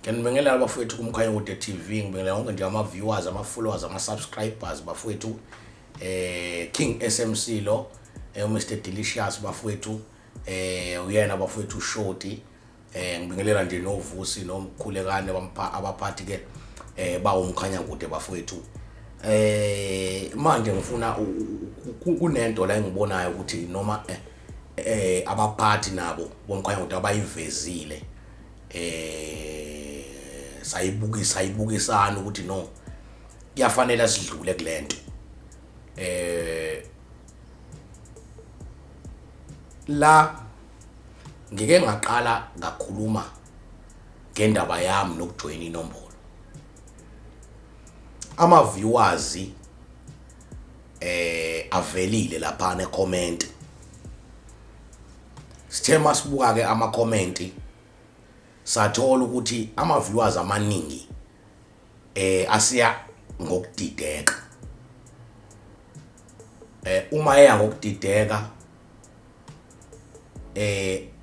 Ngiyanibingelela bafowethu kuMkhanyakude TV, ngibingelela wonke nje ama-viewers, ama-followers, ama-subscribers bafowethu. King SMC lo, Mr Delicious bafowethu, uyena bafowethu Shoti. Ngibingelela nje noVusi noMkhulekane abaphathi ke bawo uMkhanyakude bafowethu. Manje ngifuna kunento la engibonayo ukuthi noma abaphathi nabo boMkhanyakude abayivezile, sayibukisa ayibukisana ukuthi no kuyafanele sidlule kulento. La ngike ngaqala ngakhuluma ngendaba yami nokujoyina inombolo, ama viewers avelile lapha ne comment. Sithe masibuka ke ama comment, sathola ukuthi ama viewers amaningi asiya ngokudideka. Uma eya ngokudideka,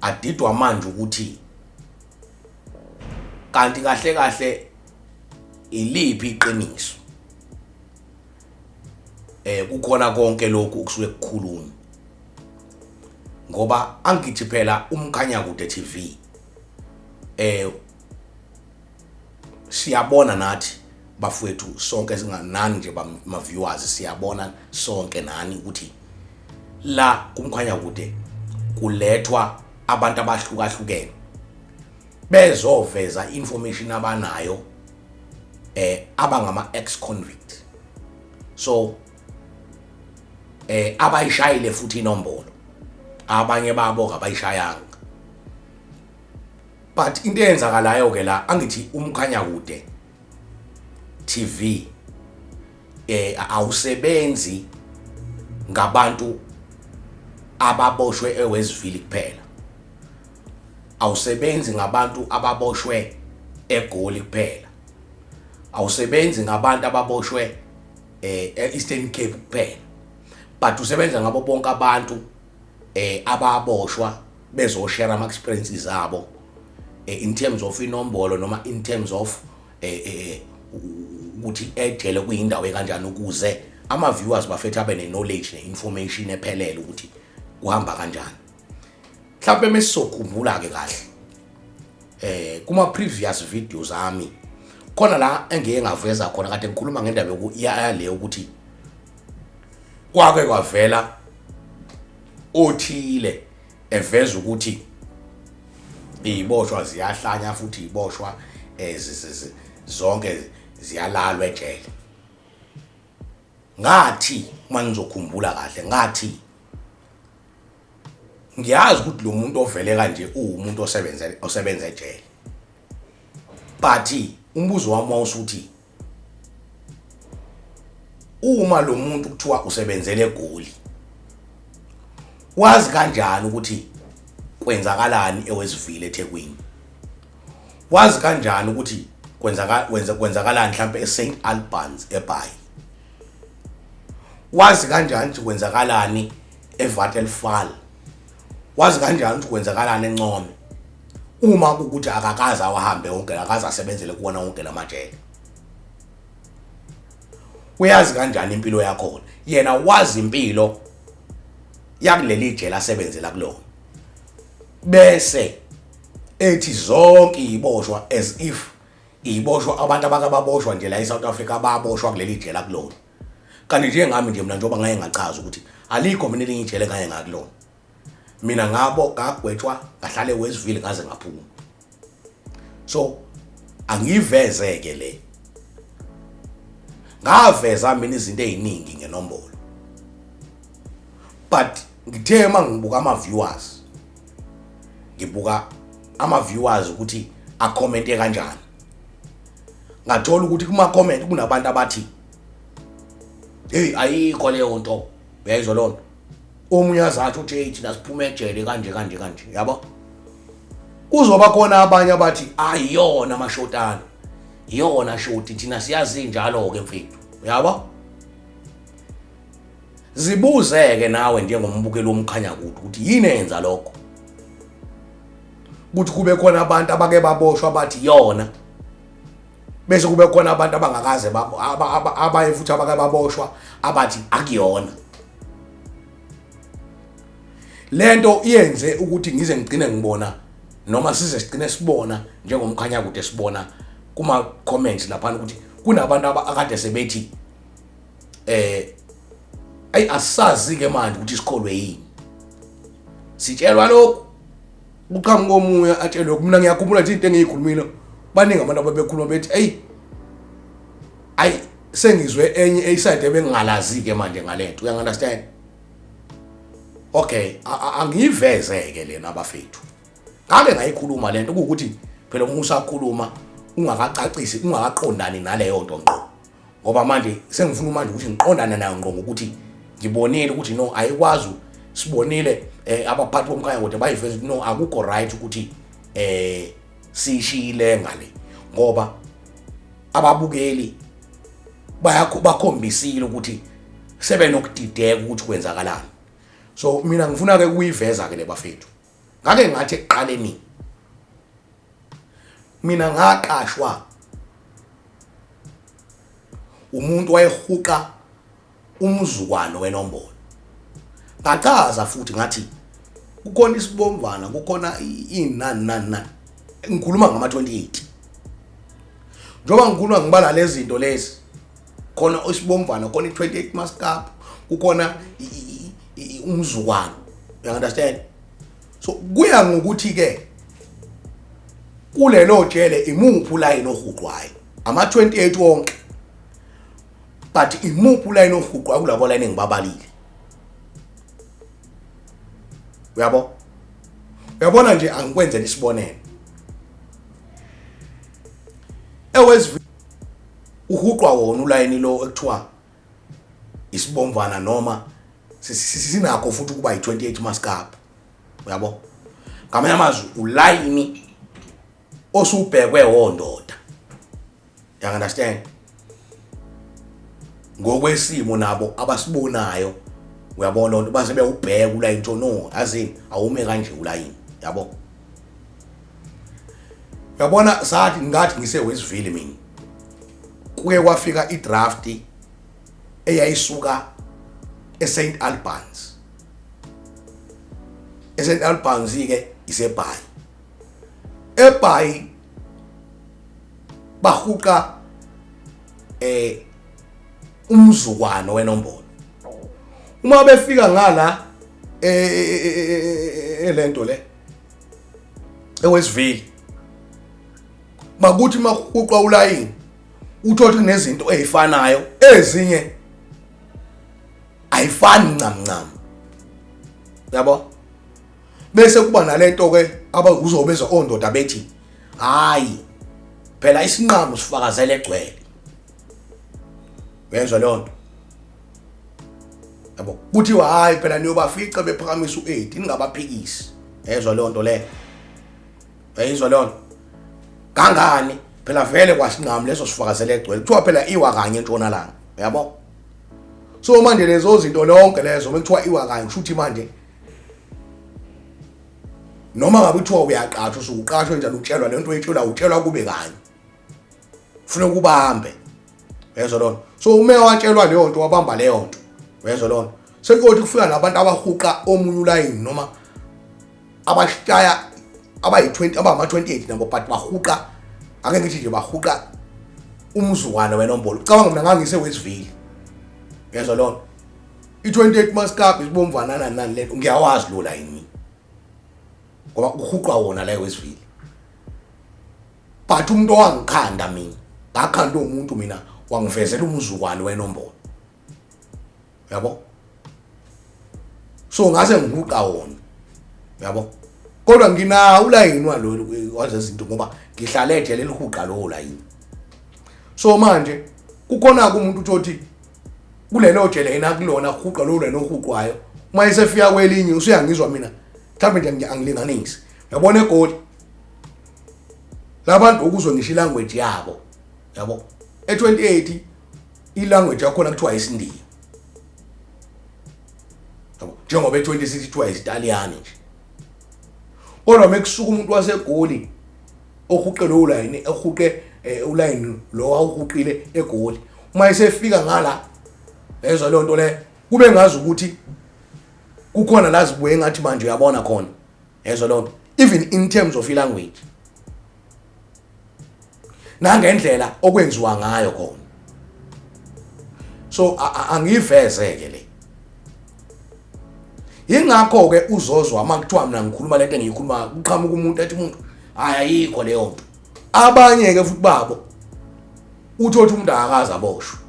adidwa manje ukuthi kanti kahle kahle iliphi iqiniso. Kukhona konke lokhu okusuke kukhulunywa, ngoba angithi phela uMkhanyakude TV, siyabona nathi bafowethu sonke singanani nje ma viewers, siyabona sonke nani ukuthi la kuMkhanyakude kulethwa abantu abahlukahlukene bezoveza information abanayo, abangama ex convict, so abayishayile futhi inombolo, abanye babo abayishayanga. But into eyenzakalayo ke la, angithi uMkhanyakude TV awusebenzi ngabantu ababoshwe eWestville kuphela, awusebenzi ngabantu ababoshwe eGoli kuphela, awusebenzi ngabantu ababoshwe eEastern Cape kuphela, but usebenza ngabo bonke abantu ababoshwa bezoshare ama experiences abo in terms of inombolo noma in terms of ukuthi ejele kuyindawo ekanjani, ukuze ama viewers bafethu abe ne knowledge ne information ephelele ukuthi kuhamba kanjani. Mhlawumbe mesizokhumbula ke kahle kuma previous videos ami, khona la engike ngaveza khona kade ngikhuluma ngendaba yale ukuthi kwake kwavela othile eveza ukuthi iziboshwa ziyahlanya futhi iziboshwa zonke ziyalalwa ejele. Ngathi uma ngizokhumbula kahle, ngathi ngiyazi ukuthi lo muntu ovele kanje uwumuntu osebenza ejele, but umbuzo wami wawusuthi uma lo muntu kuthiwa usebenzele eGoli, wazi kanjani ukuthi kwenzakalani eWestville eThekwini? Wazi kanjani ukuthi kwenzakalani mhlambe eSt Albans eBhayi? Wazi kanjani ukuthi kwenzakalani eVaterfall? Wazi kanjani ukuthi kwenzakalani eNcome, uma kukuthi akakaze awahambe wonke, akaze asebenzele kuwona wonke lamajele? Uyazi kanjani impilo yakhona? Yena wazi impilo yakuleli jele asebenzela kulona, bese ethi zonke iziboshwa, as if iziboshwa abantu abake baboshwa nje la eSouth Africa baboshwa kuleli jele akulona. Kanti njengami nje mina, njengoba ngaye ngachaza ukuthi alikho mina elinye ijele ngaye ngakulona, mina ngabo ngagwetshwa ngahlala eWestville ngaze ngaphuma. So angiveze-ke le, ngaveza mina izinto ey'ningi ngenombolo, but ngithe uma ngibuka ama-viewers, ngibuka ama-viewers ukuthi akhomente kanjani, ngathola ukuthi kuma-comment kunabantu abathi, "Hey, ayikho leyo nto." Uyayizwa leyo nto? Omunye azathi uthi, "Hey, thina siphume ejele kanje kanje kanje," yabo. Kuzoba khona abanye abathi, "Ayiyona amashotana, iyona shoti, thina siyazi njalo-ke mfethu," yabo. Zibuze-ke nawe njengombukeli woMkhanyakude ukuthi yini eyenza lokho, ukuthi kube khona abantu abake baboshwa bathi yona. Bese kube khona abantu abangakaze abaye futhi abake baboshwa abathi akuyona. Lento iyenze ukuthi ngize ngigcine ngibona noma size sigcine sibona njengomkhanya kude sibona kuma comments lapha ukuthi kunabantu akade sebethi ayi asazi ke manje ukuthi sikholwe yini. Sitshelwa lokhu kuqhamuka omunye atshelwe mina. Ngiyakhumbula nje into engiyikhulumile, baningi abantu ababekhuluma bethi eyi ayi sengizwe enye e-side ebengingalazi ke manje ngalento. Uya understand? Okay, angiyiveze ke lena abafethu. Ngake ngayikhuluma lento ukuthi phela uma usakhuluma ungakacacisi, ungakaqondani naleyo nto ngqo, ngoba manje sengifuna manje ukuthi ngiqondane nayo ngqo ngokuthi ngibonile ukuthi no, ayikwazi. Sibonile abaphathi bomkhaya kodwa bayiveza ukuthi no, akukho right ukuthi sishiyile ngale, ngoba ababukeli bakhombisile ukuthi sebenokudideka ukuthi kwenzakalani. So mina ngifuna ke ukuyiveza ke le bafethu. Ngake ngathi ekuqaleni mina ngaqashwa umuntu wayehuqa umzukwane wenombolo. Ngachaza futhi ngathi kukhona isibomvana, kukhona inani nani nani. Ngikhuluma ngama 28 njengoba ngikhuluma, ngibala lezi zinto lezi, khona isibomvana, khona i-28 maskap, kukhona umzukwane, you understand? So kuya ngokuthi ke kulelo jele imuphi ulayini ohuqwayo, ama 28 wonke, but imuphi ulayini ohuqwayo kulabo layini engibabalile. Uyabo, uyabona nje, angikwenzela isibonelo, eWestville uhuqwa wona ulayini lo ekuthiwa isibomvana, noma sinakho futhi ukuba yi-28 maskap, uyabo? Ngamanye amazwi ulayini osubhekwe wondoda, you understand? Ngokwesimo nabo abasibonayo, uyabona lonto, base bewubheka ulayini, no, azini awume kanje ulayini, yabo? Uyabona, sathi ngathi ngise Westville mina, kuke kwafika idraft eyayisuka eSt Albans. eSt Albans ke iseBhayi. eBhayi bahuqa umzukwane wenombolo. Uma befika ngala elento le eWestville, makuthi makuhuqwa ulayini uthola ukuthi kunezinto ezifanayo, ezinye ayifani ncam ncam, yabo? Bese kuba nalento ke abakuzobezwa ondoda bethi hayi phela isinqamu sifakazele egcwele. Uyezwa leyo nto, yabo? Kuthiwa hayi phela niyobafica bephakamisa u8, ningabaphikisi. Yezwa leyo nto leyo, uyayizwa leyo nto kangani? Phela vele kwasinqamu leso sifakazele egcwele, kuthiwa phela iwa kanye entshonalanga, uyabo? So manje lezo zinto lonke lezo, mekuthiwa iwa kanye, kusho ukuthi manje noma ngabe kuthiwa uyaqashwa, usuqashwe njani, utshelwa lento oyitshelwa, utshelwa kube kanye, ufuna ukubambe, uyezwa lona? So uma watshelwa leyo nto, wabamba leyo nto, uyezwa lona? Sekuyothi kufika nabantu abahuqa omunye ulayini noma abashaya abayi-20, abangama-28 nabo, but bahuqa, ake ngithi nje bahuqa umzukwane wenombolo. Cabanga mina ngangise Westville, uyezwa lona? I-28 maskap, isibomvana, nani nani lento, ngiyawazi lo layini ngoba kuhuqwa wona la eWestville. But umuntu owangikhanda mina, ngakhanda umuntu mina wangivezela umzukwane wenombolo, yabo? So ngase ngihuqa wona, yabo? Kodwa nginawo ulayini walo wazezinto ngoba ngihlale ejele elihuqa lowo layini. So manje kukhona umuntu uthothi kulelo jele yena kulona huqa lowo layini ohuqwayo, uma esefika kwelinye usuyangizwa. Mina mhlawumbe nje angilinganisi, uyabona, eGoli labantu ukuzwe ngisho ilanguage yabo, yabo? E28 ilanguage yakhona kuthiwa isindiya, yabo? Njengoba e26 kuthiwa isitaliyani nje. Kodwa mekusuka umuntu waseGoli ohuqe lowo line, ohuqe uline lo awuhuqile eGoli, uma esefika ngala ezwa leyo nto le, kube ngazi ukuthi kukhona la zibuye ngathi manje uyabona khona, yezwa leyo nto, even in terms of language nangendlela okwenziwa ngayo khona. So angiveze ke le, ingakho ke uzozwa uma kuthiwa mina ngikhuluma lento engiyikhuluma, kuqhamuka umuntu ethi umuntu hayi ayikho leyo nto. Abanye ke futhi babo uthothi umuntu akakaze aboshwe,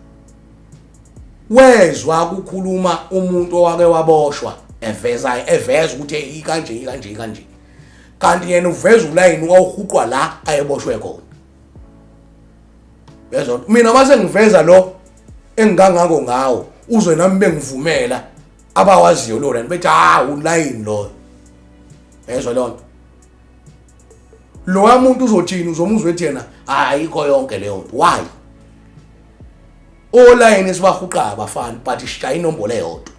wezwa kukhuluma umuntu owake waboshwa eveza ukuthi ikanje ikanje ikanje, kanti yena uveza ulayini owawuhuqwa la ayeboshwe khona. Uyezwa, mina mase ngiveza lo engikangako ngawo, uzwe nami bengivumela abawaziyo lo line, bethi ha ulayini lo. Yezwa leyo nto, loya muntu uzothini? Uzomuzwa ethi yena ayikho yonke leyo nto. Why? Olayini esibahuqayo abafani, but shaya inombolo eyodwa.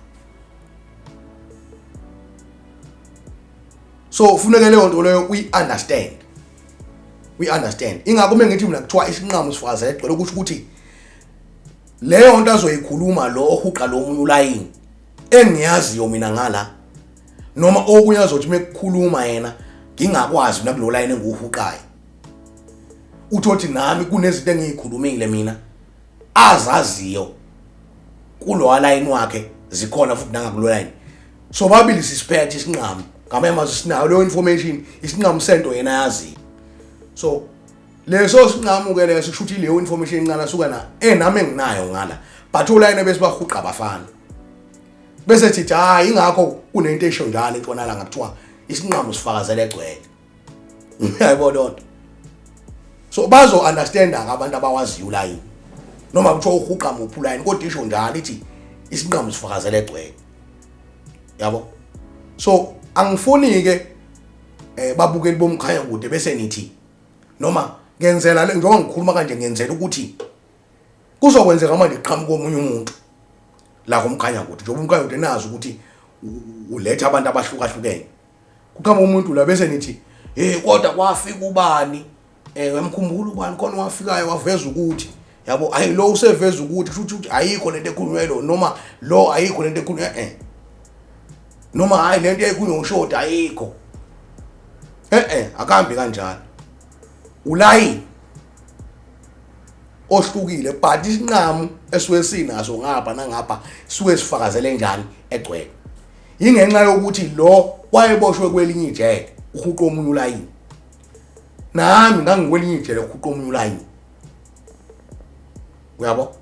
So funeke leyo nto leyo uyi-understand, uyi-understand. Ingakho uma ngithi mina kuthiwa isinqamu sifakazela egcwele, kusho ukuthi leyo nto azoyikhuluma lo ohuqa lo munye ulayini engiyaziyo mina ngala, noma okunye azothi mekukhuluma yena ngingakwazi mina kulo layini engiwuhuqayo, uthothi nami kunezinto engiyikhulumile mina azaziyo kulo line wakhe, zikhona futhi nangakulo line. So babili sisiphethe isinqamu, ngamanye amazwi sinayo leyo information, isinqamu sento yena yaziyo. So leso sinqamu ke leso kusho ukuthi leyo information encane asuka na enami enginayo ngala, but olayini bese bahuqa abafana bese thithi hayi. Ingakho kunento esho njalo entshonalanga, kuthiwa isinqamu sifakazela egcwele. Uyayibona loo nto? So bazo understanda abantu abawaziyo ulayini, noma kuthiwa uhuqa muphi ulayini, kodwa isho njalo ithi isinqamu sifakazela egcwele, yabo. So angifuni ke babukeli bomkhaya kude bese nithi noma ngenzela njengoba ngikhuluma kanje, ngenzela ukuthi kuzokwenzeka manje kuqhamuka omunye umuntu la kumkhanya kude, njengoba umkhanya kude nazi ukuthi uletha abantu abahlukahlukene, kuqhamuka umuntu la bese nithi hey, kodwa kwafika ubani, uyamkhumbula ubani khona wafikayo waveza ukuthi, yabo, hayi lo useveza ukuthi kusho ukuthi ayikho lento ekhulunywe lo, noma lo ayikho lento ekhulunywe noma hayi lento ekhulunywe ushoti ayikho. Akahambi kanjalo, ulayini ohlukile, but isinqamu esuke sinaso ngapha nangapha suke sifakazele njani egcwele, ingenxa yokuthi lo wayeboshwe kwelinye ijele uhuqa omunye ulayini, nami ngangikwelinye ijele uhuqa omunye ulayini, uyabo.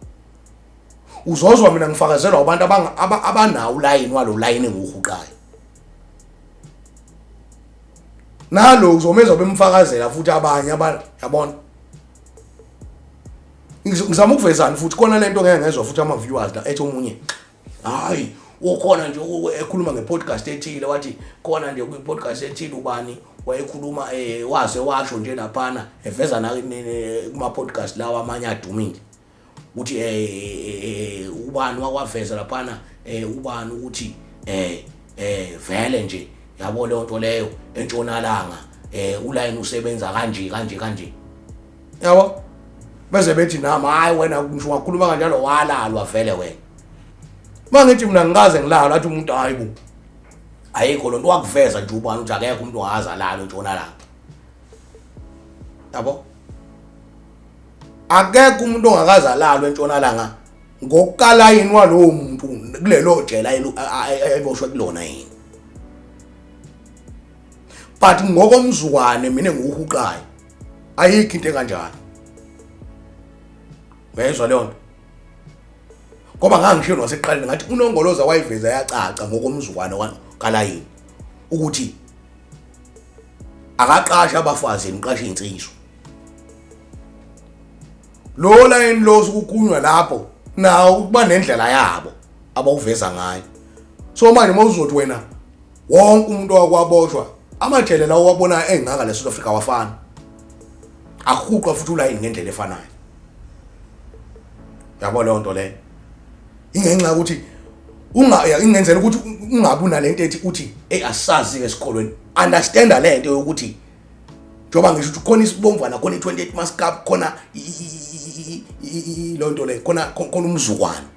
Uzozwa mina ngifakazelwa abantu abanawo ulayini walo layini engiwuhuqayo, nalo uzomezwa bemfakazela futhi abanye, yabona. Ngizama ukuvezani futhi khona lento ngeke ngezwa futhi ama viewers la ethi omunye hayi ukhona nje ekhuluma ngepodcast ethile, wathi khona nje kwi-podcast ethile ubani wayekhuluma waze washo nje laphana eveza na kuma podcast lawa amanye adumile ukuthi ubani wakwaveza laphana ubani ukuthi vele nje yabo leyo nto leyo entshonalanga ulayini usebenza kanje kanje kanje, yabo. Bese bethi nami hayi wena ngisho wakhuluma kanjalo walalwa vele wena. Mangithi mina ngikaze ngilalwa, athi umuntu hayi bo ayikho lonto, wakuveza nje ubani ukuthi akekho umuntu ongaze alalwe entshonalanga, yabo. Akekho umuntu ongakaze alalwe entshonalanga ngokukalayini walowo muntu kulelo jele ayeboshwe kulona yini, but ngokomzukwane mina engiwuhuqayo ayikho into ekanjalo. Uyayizwa leyo nto? Ngoba ngangishiyo nasekuqaleni ngathi unongoloza wayiveza yacaca ngokomzukwane kalayini ukuthi akaqasha abafazi, niqasha insizwa. Lo line lo sukukhulunywa lapho nawo ukuba nendlela yabo abawuveza ngayo. So manje mawuzothi wena wonke umuntu owakwaboshwa amajele lawo wabona engaka le South Africa wafana, akuhuqwa futhi ulayini ngendlela efanayo, yabo. Leyo nto leyo ingenxa yokuthi unga ingenzela ukuthi ungabi unalento ethi uthi hey asazi ke esikolweni. Understand lento yokuthi Njengoba ngisho ukuthi khona isibomvana, khona i-28 maskap, khona lo nto le, khona khona umzukwane.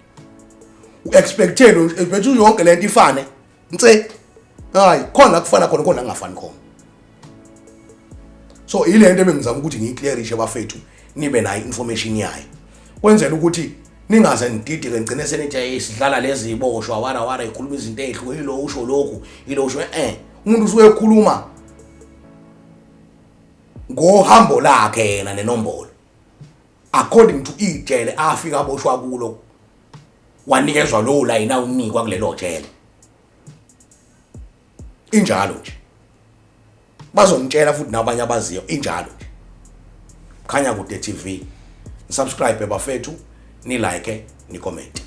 U-expecteni expect yonke lento ifane nse. Hayi, khona kufana khona, khona kungafani khona. So ile nto ebengizama ukuthi ngiyiclearishe bafethu, nibe nayo information yayo, kwenzela ukuthi ningaze nididike, ngigcine senithi, "Hey, sidlala lezi iboshwa wara wara, ikhuluma izinto ezihlukile, ilo usho lokhu, ilo usho." Umuntu usuke ekhuluma ngohambo lakhe yena nenombolo according to ijele afika aboshwa kulo, wanikezwa lowo layini awunikwa kulelo jele. Injalo nje, bazonitshela futhi nabanye abaziyo, injalo nje. Khanya Kude TV, subscribe bafethu, ni like, ni comment.